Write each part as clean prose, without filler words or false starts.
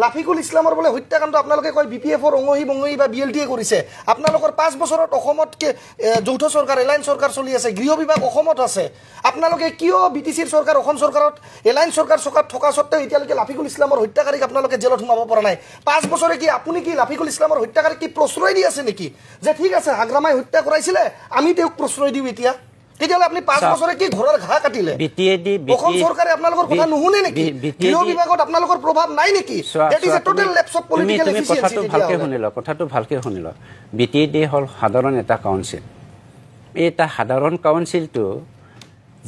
লাফিকুল ইছলামৰ বোলে হত্যাকাণ্ড আপোনালোকে কয় বি পি এফৰ অঙহী বঙহী বা বি এল টিয়ে কৰিছে। আপোনালোকৰ 5 বছৰত অসমত যৌথ চৰকাৰ, এলায়েন্স চৰকাৰ চলি আছে, গৃহ বিভাগ অসমত আছে। আপোনালোকে কিয় বি টি চিৰ চৰকাৰ, অসম চৰকাৰত এলায়েন্স চৰকাৰ থকা সত্ত্বেও এতিয়ালৈকে লাফিকুল ইছলামৰ হত্যাকাৰীক আপোনালোকে জেলত সোমাব পৰা নাই? 5 বছৰে কি আপুনি কি লাফিকুল ইছলামৰ হত্যাকাৰীক কি প্ৰশ্ৰয় দি আছে নেকি যে ঠিক আছে হাগ্ৰামাই হত্যা কৰাইছিলে, আমি তেওঁক প্ৰশ্ৰয় দিওঁ এতিয়া? তেতিয়াহ'লে আপুনি 5 বছৰে কি ঘৰৰ ঘাঁহ কাটিলে? অসম চৰকাৰে আপোনালোকৰ কথা নুশুনে নেকি? গৃহ বিভাগত আপোনালোকৰ প্ৰভাৱ নাই নেকি? That is a total lapse of political efficiency. কথাটো ভালকে শুনি লওক। বি টি ডি হ'ল সাধাৰণ এটা কাউন্সিল। এই এটা সাধাৰণ কাউন্সিলটো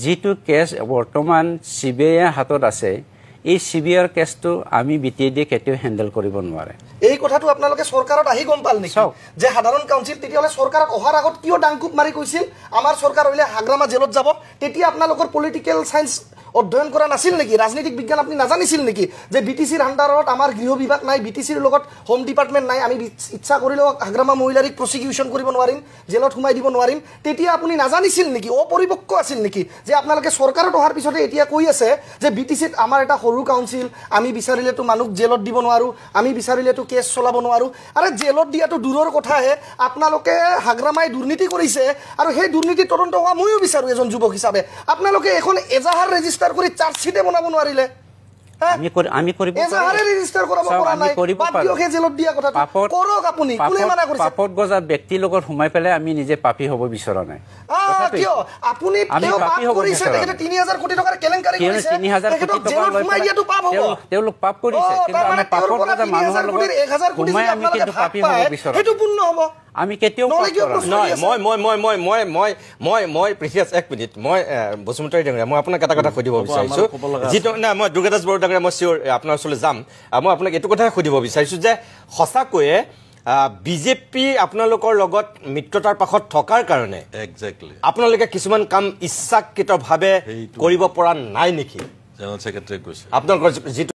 যিটো কেছ বৰ্তমান চি বি আইৰ হাতত আছে, এই চি বি আইৰ কেছটো আমি বি টি ডি কেতিয়াও হেণ্ডেল কৰিব নোৱাৰে। এই কথাটো আপোনালোকে চৰকাৰত আহি গম পাল নেকি যে সাধাৰণ কাউন্সিল? তেতিয়াহ'লে চৰকাৰত অহাৰ আগত কিয় ডাংকুপ মাৰি কৈছিল আমাৰ চৰকাৰ হ'লে হাগ্ৰামা জেলত যাব? তেতিয়া আপোনালোকৰ পলিটিকেল চায়েন্স অধ্যয়ন কৰা নাছিল নেকি? ৰাজনৈতিক বিজ্ঞান আপুনি নাজানিছিল নেকি যে বি টি চিৰ আণ্ডাৰত আমাৰ গৃহ বিভাগ নাই, বি টি চিৰ লগত হোম ডিপাৰ্টমেণ্ট নাই, আমি ইচ্ছা কৰিলেও হাগ্ৰামা মহিলাৰীক প্ৰচিকিউশ্যন কৰিব নোৱাৰিম, জেলত সোমাই দিব নোৱাৰিম? তেতিয়া আপুনি নাজানিছিল নেকি? অপৰিপক্ক আছিল নেকি যে আপোনালোকে চৰকাৰত অহাৰ পিছতে এতিয়া কৈ আছে যে বি টি চিত আমাৰ এটা সৰু কাউন্সিল, আমি বিচাৰিলেতো মানুহ জেলত দিব নোৱাৰোঁ, আমি বিচাৰিলেতো কেছ চলাব নোৱাৰোঁ? আৰে জেলত দিয়াটো দূৰৰ কথাহে, আপোনালোকে হাগ্ৰামাই দুৰ্নীতি কৰিছে আৰু সেই দুৰ্নীতি তদন্ত হোৱা ময়ো বিচাৰোঁ এজন যুৱক হিচাপে। আপোনালোকে এখন এজাহাৰ ৰেজিষ্টাৰ কৰি চাৰ্জশ্বিটে বনাব নোৱাৰিলে, পাপত গজা ব্যক্তিৰ লগত সোমাই পেলাই আমি নিজে পাপী হ'ব বিচৰা নাই। তেওঁলোক পাপ কৰিছে, কিন্তু আমি পাপত গজা মানুহৰ লগত সোমাই আমি কিন্তু পাপী হ'ব বিচৰা নাই। আমি কেতিয়াও নহয়। মই মই মই মই মই মই মই মই পৃথ্বীৰাজ, এক মিনিট, মই বসুমতাৰী ডাঙৰীয়া, মই আপোনাক এটা কথা সুধিব বিচাৰিছোঁ। যিটো নাই, মই দুৰ্গাদাস বড়ো ডাঙৰীয়া, মই চিয়'ৰ আপোনাৰ ওচৰলৈ যাম। মই আপোনাক এইটো কথাই সুধিব বিচাৰিছোঁ যে সঁচাকৈয়ে বিজেপি আপোনালোকৰ লগত মিত্ৰতাৰ পাশত থকাৰ কাৰণে একজেক্টলি আপোনালোকে কিছুমান কাম ইচ্ছাকৃতভাৱে কৰিব পৰা নাই নেকি? জেনেৰেল ছেক্ৰেটাৰীয়ে কৈছে আপোনালোকৰ যিটো